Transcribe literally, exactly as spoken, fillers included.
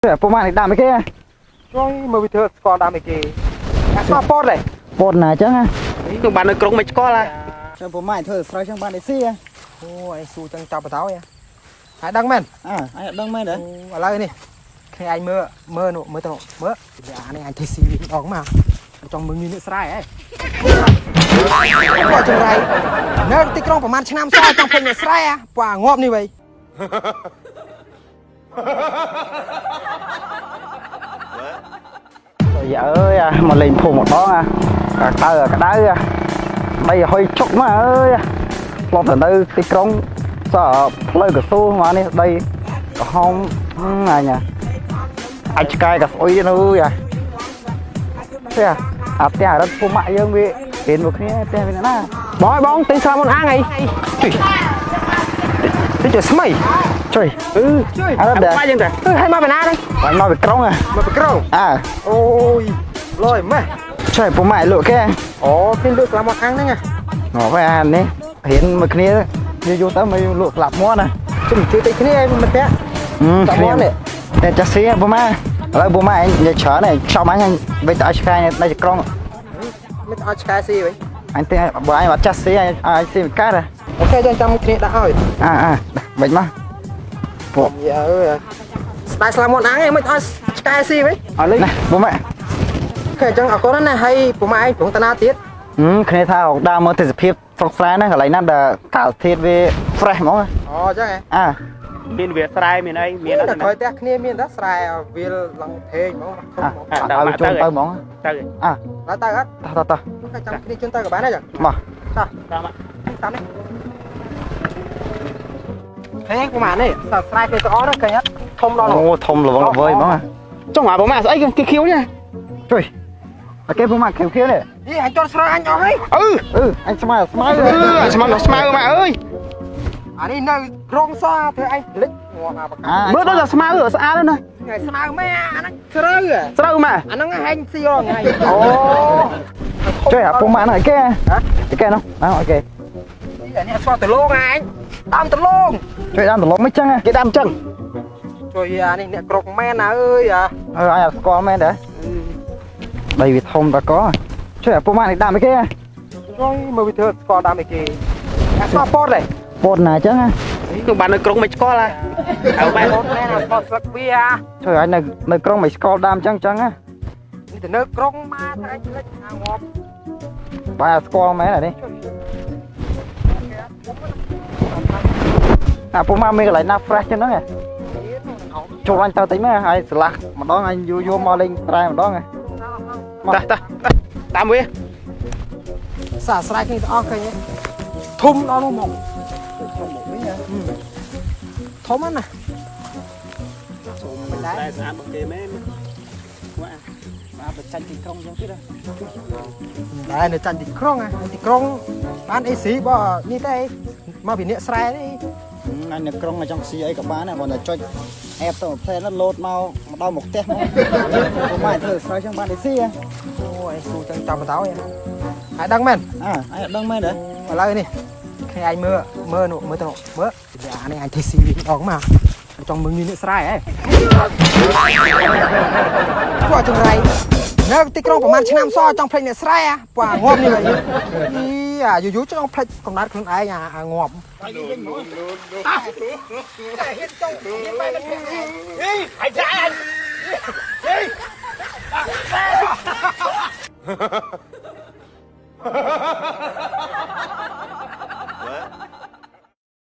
Pô mă anai đam kơ. Čoi, mơ wĭt thơ skol đam kơ. Ơ, skol pôr đê. Pôr anai čang ah. Kơ ƀăn anai krông mă čkol ah. Čang pô mă thơ srơi čang ƀăn đê si ah. Ô, ai su čang čap pơtao ah. Ai đăng men. Ah, ai đăng men đê. Ô, alai anai. Kơ ai mơ, mơ nô, mơ tơ nô, mơ. Ya, anai ai thơ si đong mă. Čang mơ ngui nê srơi ah. Kơ čang rai. Nơ ti krông pơmăn čơnam sa čang phĕč nê srơi ah. Pua ngop anai wai. Ơi ơi ah, mă lĕ phô mă đong ah. Kơ tơ kơ đaư ah. Đei hơi chok mă ơi ah. Hlŏp tơ đaư ti krông. Sa plơi kơ su mă anai đei. Kơ hom, hmm, anai ah. Ai čơkai kơ sui anai ơi ah. Tơ, ah, tơ arăt pô mă yơh wĭ. Hên mơ̆ kơ anai tơ wĭ anai. Ƀơ̆ng, ƀơ̆ng, tơ Srămon ang ai. Tui. Tơ čơ smai. Čoi. Ơ. Arăt đa. Ƀơ̆ng tơ. Ơ, hai mă ƀơi anai. Hai mă ƀơi krông ah. Mă ƀơi krông. Ah. Ôi. Lơi mă. Čoi, pô mă lŭ kơ. Ô, phim lŭ Srămon ang anai ah. Ngă wai anai. Hên mơ̆ kơ anai, ñu yua tơ mơ̆ yua lŭ klăp mơ̆n ah. Čum ču tơ kơ anai mơ̆ tơ. Hmm, klăp mơ̆n anai. Anai čah si pô mă. Alai pô mă anai čah anai, čah mă anai, ƀơi tơ ai čơkai anai, anai krông. Mă tơ ai čơkai si ƀơi. Anai tơ pô mă anai čah si, ai si kar ah. Ô kê, čang čang kơ anai đah ơi. Ah, ah, đah, ƀơi mă. Pô. Ya, ơ. Style Srămon ang anai, mă tơ ai čơkai si ƀơi. Alai. Anai, pô mă. Ô kê, čang akŏ anai, hai pô mă anai, pơ̆ng tơnah tiet. Hmm, kơ anai tha, đa mơ̆ tơ si phim. Sŏk srai anai, kơ lĕ anai đa kal thit wĭ fresh mơ̆n ah. Ô, čang ah. Ah. Min wĭ srai, min ai, min ai. Đa thoi tơ kơ anai min đa srai, wĭ lăng theng mơ̆n. Ah, ah, đa ah, mă wĭ čun tơ mơ̆n. Tơ. Ah. Đa tơ ah. Tơ, tơ, tơ. Kơ čang kơ anai čun tơ kơ ƀăn ah čang. Mă. Tơ. Tơ mă. Tơ anai. Hei, pô mă anai, sa srai kơ tơ ôh anai kơ ah. Thom đon. Ô, thom lŏng lŏng wai mơ̆n ah. Čang ah, pô mă, ai kơ khiu anai. Čoi. Ơ kơ pô mă khiu khiu anai. Ih, anh čor srơi anh ơi. Ơ. Ơ, anh smai, smai. Ơ, anh smai, smai mă ơi. Anai nao krông sa, tơ anh lĕ. Ngon ah pơkă. Ah, mơ̆ đa smai, ơ, sa đa anai. Ngai smai mă, anai srơi ah. Srơi mă. Anai ngai hăng si rong ngai. Ô. Čoi ah, pô mă anai kơ. Hă? Kơ anai. Ah, ô kê. Ih, anai sa tơlông anh. Đam tơlông. Čoi đam tơlông mơ̆ čang ah. Kơ đam čang. Čoi ah, anai nê krông men ah ơi ah. Ơ, ai skol men đê. Đei wĭ thom ta kơ. Čoi ah, pô mă anai đam kơ. Čoi, mơ wĭt thơ skol đam kơ. Ơ, skol pôr đê. Pôr anai čang ah. Kơ ƀăn anai krông mă čkol ah. Ơ, ƀăn. Pôr anai, skol srăk ƀiă. Čoi, anai, anai krông mă skol đam čang čang ah. Anai tơ anai krông mă tơ ai čơlĕč ah ngop. Ƀă skol mă anai. Ah, pô mă mơ̆ kơ lĕ anai fresh čang anai ah. Čô lăng tơ tơ mă, ai slah mă đong, ai yua yua mă lĕ srai mă đong ah. Mă. Tơ, tơ, tơ. Đam wĭ. Sa srai kơ anai tơ ôh kơ anai. Thom đon mơ̆n. Thom mơ̆n ah. Thom mơ̆n ah. Thom mơ̆n ah. Srai sa ƀă kơ mơ̆n. Wah. Sa ƀă čanh ti krông čang tih đa. Đa anai čanh ti krông ah. Ti krông. Ƀăn ih si ƀă anai tơ. Mă ƀing nê srai anai. Hmm, anai krông čang si ai kơ ƀă anai, kơ anai čoi. Ĕp tơ plơi anai lŏt mă, mă đao mă teh mă. Pô mă thơ srơi čang ƀăn đê si ah. Ô, ai su čang čap pơtao ah. Ai đăng men. Ah, ai đăng men đê. Alai anai. Kơ ai mơ, mơ nô, mơ tơ nô, mơ. Ya, anai ai thơ si đong mă. Čang mơ ngui nê srai ah. Kơ čang rai. Nơ ti krông pơmăn čơnam sa čang phĕč nê srai ah. Pua ngop anai wai. Ih, ah, yua yua čang phĕč kơ anai kơ ai ah, ah, ngop.